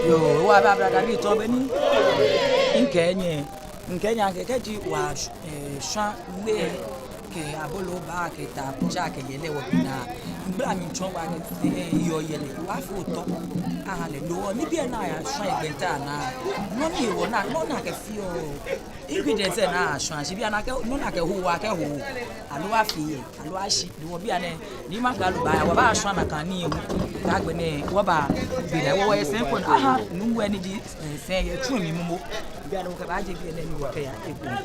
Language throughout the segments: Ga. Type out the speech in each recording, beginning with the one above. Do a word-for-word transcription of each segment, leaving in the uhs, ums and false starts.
Yoo, wɔbaa brada bi tɔ be ni. Mikɛɛ nyɛ, mikɛɛ nyɛ akɛ kɛji wɔ, eh, shwa ŋmɛ kɛ aboloo baa kɛ ta kuja kɛ yɛlɛ wɔbi naa. Ŋgbla mli tsɔ wa kɛ, eh, yɔɔ yɛlɛ. Wɔfee otɔ. Aha lɛ loo, nibii ni aya shwa egbɛnta naa. Nɔ ni wɔna, nɔ ni akɛfeɔ. Ingredients ni ashwa, shi bianɛ akɛ, nɔ ni akɛhoɔ, akɛhoɔ. Aloo afee, aloo ashi. Ni wɔ bianɛ, ni maŋkralo baaya, wɔbaashwa nakai nii hu. Kɛ agbɛnɛ, wɔbaabi lɛ, wɔ wɔyɛ sɛi ko ni, aha, nuumo ni ji, eh, sɛi yɛ tsu mli momo. Bianɛ wɔkɛbaaje biɛ nɛɛ ni wɔkɛya ekoŋŋ.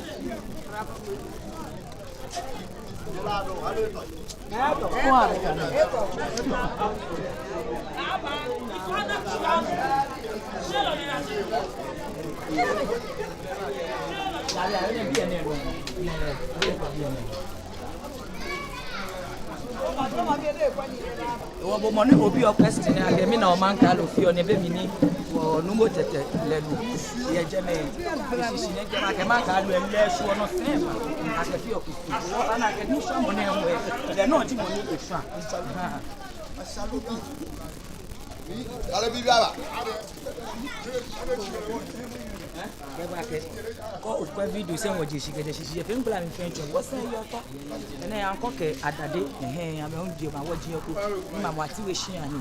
Wɔ bo mɔ ni obiɔ question akɛ mɛni hewɔ maŋkralo feɔ nɛɛ, be mli ni wɔ nuumo Tɛtɛ lɛ nu yɛ jɛmɛ. Eshishi nɛɛ jɛmɛ akɛ maŋkralo lɛ shwɛɔ nɔ sɛɛ ba akɛfeɔ kusum. Wɔbaana akɛ nishwamɔ nɛɛ hu lɛ, lɛ nɔŋŋ ji mɔ ni eshwa. Aha. Kɛ okwɛ video sɛɛ wɔje shishi kɛjɛ shishi yɛ fɛɛ ŋgbla mli fɛɛ tsɔ. Wɔsɛɛ yɔɔ tɔ. Enɛ yaakɔ kɛ adade, ɛhɛɛ, amɛ hu diɛŋtsɛ ma wɔje yɛ ko. Ni ma mɔ ati we shi ani.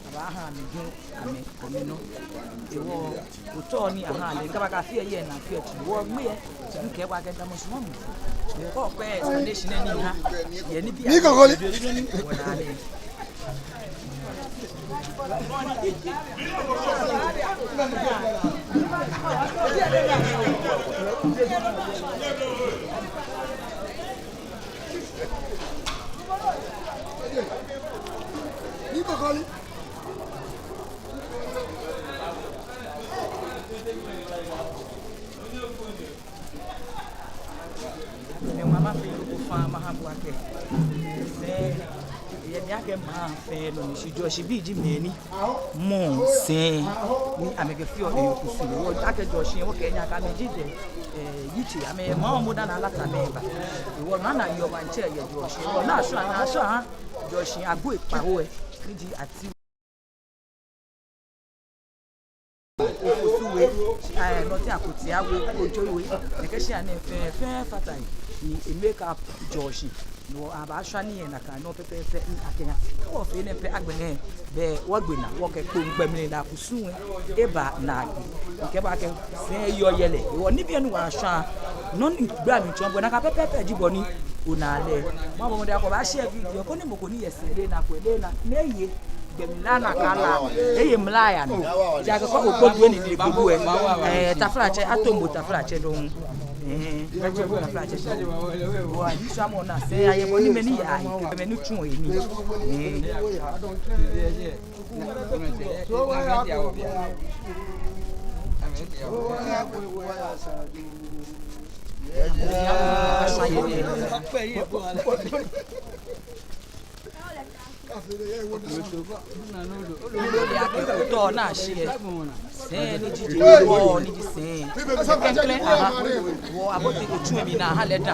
Abaaha amɛ hu, amɛ, amɛnɔ. Ewɔ, otɔ ni aha lɛ, kaba kafee yɛ naa fee tsu. Wɔ ŋmɛ yɛ, tsu kɛ wa kɛ damɔ sumɔ mɔ. Ewɔ kɔ kwɛ explanation ni ha. Yɛ nibii. Ni kɔkɔli. Wɔna lɛ. Mɛi, mama fee loko faa maha bo akɛ sɛɛ, yɛ ni akɛ maŋ fɛɛ nɔ ni shi Jɔɔshi bii ji mɛi ni mɔ sɛɛ ni amɛkɛfeɔ ekusum. Wɔ akɛ Jɔɔshi, wɔkɛɛ nyɛ akɛ amɛji the, eh, youth, amɛ maŋ mɔ dani alata amɛba. Wɔ nana yɔɔ maŋtsɛ yɛ Jɔɔshi. Wɔ naa shwa, naa shwa, ha Jɔɔshi agbo ekpa wɔ, ni ji ati Ofosu We, eh, Nɔte Akotia We, Ojo We, nɛkɛ shia nɛɛ fɛɛ, fɛɛ fata he ni e make up Jɔɔshi. No abaashwa nii yɛ nakai nɔŋŋ pɛpɛɛpɛ ni akɛya. Kɛ wɔfee enɛ pɛ agbɛnɛ, bɛ wɔgbe naa, wɔkɛ Kpoŋ gbɛmlilaa kusum lɛ eba naagbee. Mikɛɛ bo akɛ sɛɛ yɔɔ yɛlɛ. Ewɔ nibii ni wɔshwa, nɔ ni ŋgbla mli tsɔ bɔ nakai pɛpɛɛpɛ ji bɔ ni ona lɛ. Mɔ bɔ mɔ de akɔ ba share video, koni mɔ ko ni yɛ sɛɛ lɛ na ko lɛ na, ni eye. Gbɛmlilaa nakai lɛ, eye mlaya nɔ. Ejaakɛ kɛ okpɔ duɛ ni de gbogbo lɛ, eh, taflatsɛ, ato mɔ taflatsɛ dɔŋŋ. Eh, ato mɔ taflatsɛ dɔŋŋ. Wɔ, ni sɔɔmɔ naa sɛɛ, ayɛ bɔ ni mɛi ni yaa, mɛi ni tsuɔ enii. Eh. Tɔ naa shi yɛ. Sɛɛ ni ji je, wɔ ni ji sɛɛ. Klɛŋklɛŋ, aha. Wɔ abote ko tsu mli ni aha lɛ dã.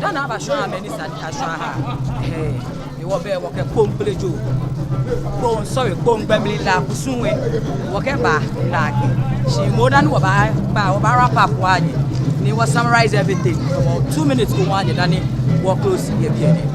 Dani abaashwa amɛ ni sa ni ashwa aha. Ɛhɛɛ. Ewɔ bɛ wɔkɛ Kpoŋ Gblejo. Kpoŋ, sorry, Kpoŋ gbɛmlilaa kusum lɛ. Wɔkɛba naagbee. Shi moŋ dani wɔbaakpa, wɔbaa wrap up wɔnyɛ. Ni wɔ summarize everything. Wɔ two minutes ko wɔnyɛ dani wɔ close yɛ biɛ nɛɛ.